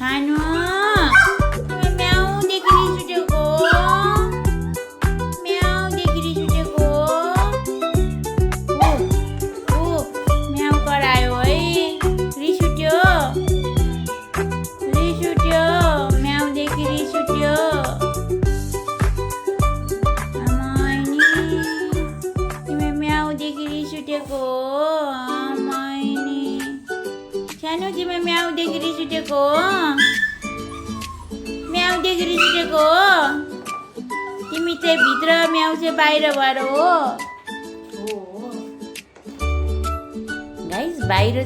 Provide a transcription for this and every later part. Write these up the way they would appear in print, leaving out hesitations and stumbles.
खानु तिमी म्याउदेखि रिस उठेको म्याउदेखि रिस उठेको म्याउ करायो है रिस उठ्यो म्याउदेखि रिस उठ्यो तिमी म्याउदेखि रिस उठेको सानो तिमी म्याउदेखि रिस उठेको तिमी चाहिँ भित्र म्याउ चाहिँ बाहिर भएर हो गाइस बाहिर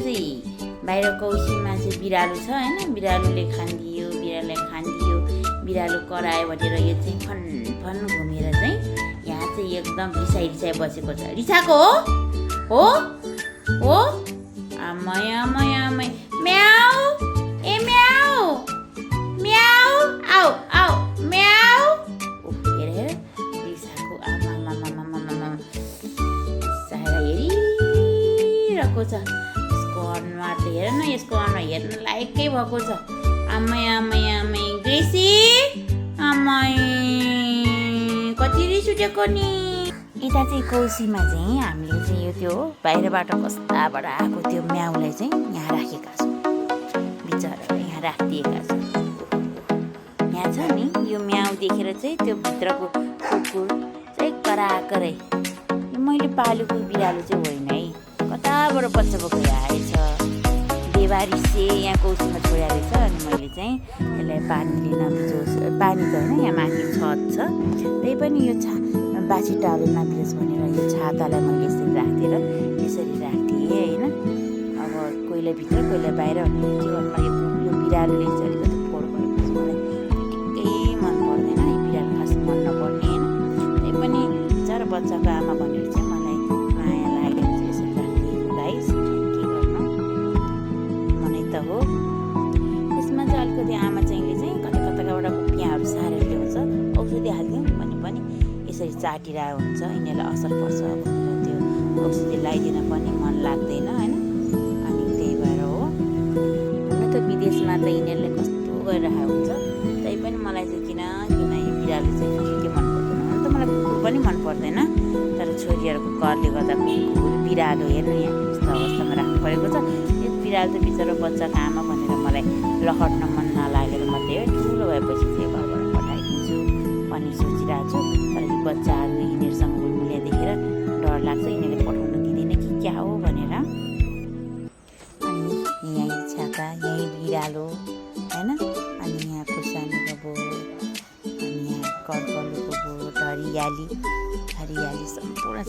कौसीमा चाहिँ बिरालो छ होइन बिरालोले खानिदियो बिरालो करायो भनेर यो चाहिँ फन घुमेर चाहिँ यहाँ चाहिँ एकदम रिसाइ बसेको छ रिसाको हो आमै म्याउ ए म्याउ आउ म्याउ हेर रिसाको आमा सारा हेरिरहेको छ यसको अनुहार त हेर न यसको अनुहार हेर्न लायकै भएको छ आमै ग्रेसी आमै कति रिस उठेको नि यता चाहिँ कौसीमा चाहिँ हामीले चाहिँ त्यो बाहिरबाट कस्ताबाट आएको त्यो म्याउलाई चाहिँ यहाँ राखेका छौँ बिचरा यहाँ राखिदिएका छौँ यहाँ छ नि यो म्याउ देखेर चाहिँ त्यो भित्रको कुकुर चाहिँ कराकरै यो मैले पालेको बिरालो चाहिँ होइन है कताबाट बच्चा बोकेर आएछ देवारिसे यहाँ कौसीमा छोडेर रहेछ अनि मैले चाहिँ यसलाई पानीले नभिजोस् पानी त होइन यहाँ माथि छत छ त्यही पनि यो बाछी टाढो नबिरोस् भनेर यो छातालाई मैले यसरी राखिदिएर राखिदिएँ होइन अब कोहीलाई भित्र कोहीलाई बाहिर के गर्नु यो बिरालोले चाहिँ अलिकति फोहोर गरेपछि मलाई ठिकै मन पर्दैन है बिरालो खास मन नपर्ने होइन त्यही पनि बिचरा बच्चाको आमा भनेर चाहिँ मलाई माया लागेर चाहिँ यसरी राखिदिएको गाइस के गर्नु मनै त हो यसमा चाहिँ अलिकति आमा चाहिँले चाहिँ कताबाट पियाँहरू सारेर ल्याउँछ औषधि हालिदिउँ भने पनि यसरी चाटिरहेको हुन्छ यिनीहरूलाई असर पर्छ भनेर त्यो औषधि लगाइदिन पनि मन लाग्दैन होइन अनि त्यही भएर हो हुन त विदेशमा त यिनीहरूले कस्तो गरिरहेको हुन्छ त्यही पनि मलाई चाहिँ किन यो बिरालो चाहिँ के मन पर्दैन हुन त मलाई कुकुर पनि मन पर्दैन तर छोरीहरूको करले गर्दा कुकुर बिरालो हेर्नु यहाँ यस्तो अवस्थामा राख्नु परेको छ यो बिरालो त बिचरा बच्चाको आमा भनेर मलाई लखट्न मन नलागेर मात्रै ठुलो भएपछि चाहिँ घरबाट पठाइदिन्छु पनि सोचिरहेको छु तर यी बच्चाहरू यिनीहरूसँग हुलमुलिया देखेर डर लाग्छ यिनीहरूले पठाउन दिँदैन कि क्या हो भनेर अनि यहीँ छाता यहीँ बिरालो होइन अनि यहाँ खुर्सानीको बोट अनि यहाँ कर्कलको बोट हरियाली सम्पूर्ण छ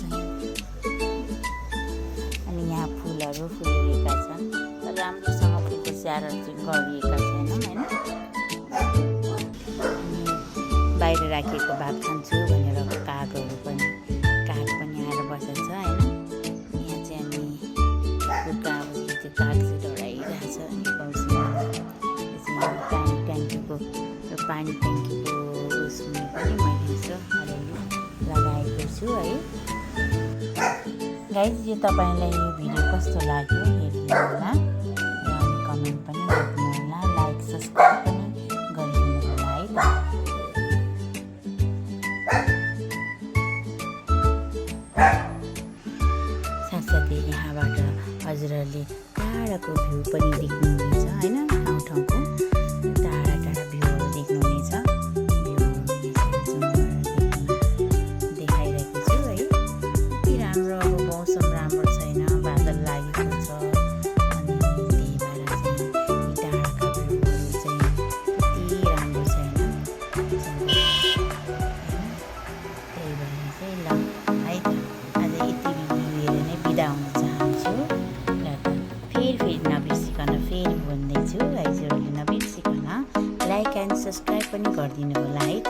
अनि यहाँ फुलहरू फुलिरहेका छन् तर राम्रोसँग फुलको स्याहारहरू चाहिँ गरिएका छैनौँ होइन बाहिर राखिएको भात खान्छु भनेर काग पनि आएर बसेको छ होइन यहाँ चाहिँ अनि कुर्का त्यो काग चाहिँ डढाइरहेछ अनि कौसीमा पानी ट्याङ्कीको उसमा पनि मैले यसो अलिअलि लगाएको छु है गाइस यो तपाईँलाई यो भिडियो कस्तो लाग्यो हेरिदिनु होला र अनि कमेन्ट पनि गरिदिनु होला लाइक सब्सक्राइब पनि गरिदिनु होला है त साथसाथै यहाँबाट हजुरहरूले टाढाको भ्यू पनि देख्नुहुनेछ होइन ठाउँको टाढा भ्यूहरू देख्नुहुनेछ देखाइरहेको छु है कति राम्रो अब मौसम राम्रो छैन बादल लागेको छ अनि त्यही भएर चाहिँ यी टाढाका भ्यूहरू चाहिँ त्यति राम्रो छैन त्यही भएर चाहिँ ल है त आज यति हेरेर नै बिदा हुन चाहन्छु र फेरि नबिर्सिकन फेरि भन्दैछु हजुरहरूले नबिर्सिकन लाइक एन्ड सब्सक्राइब पनि गरिदिनु होला है त।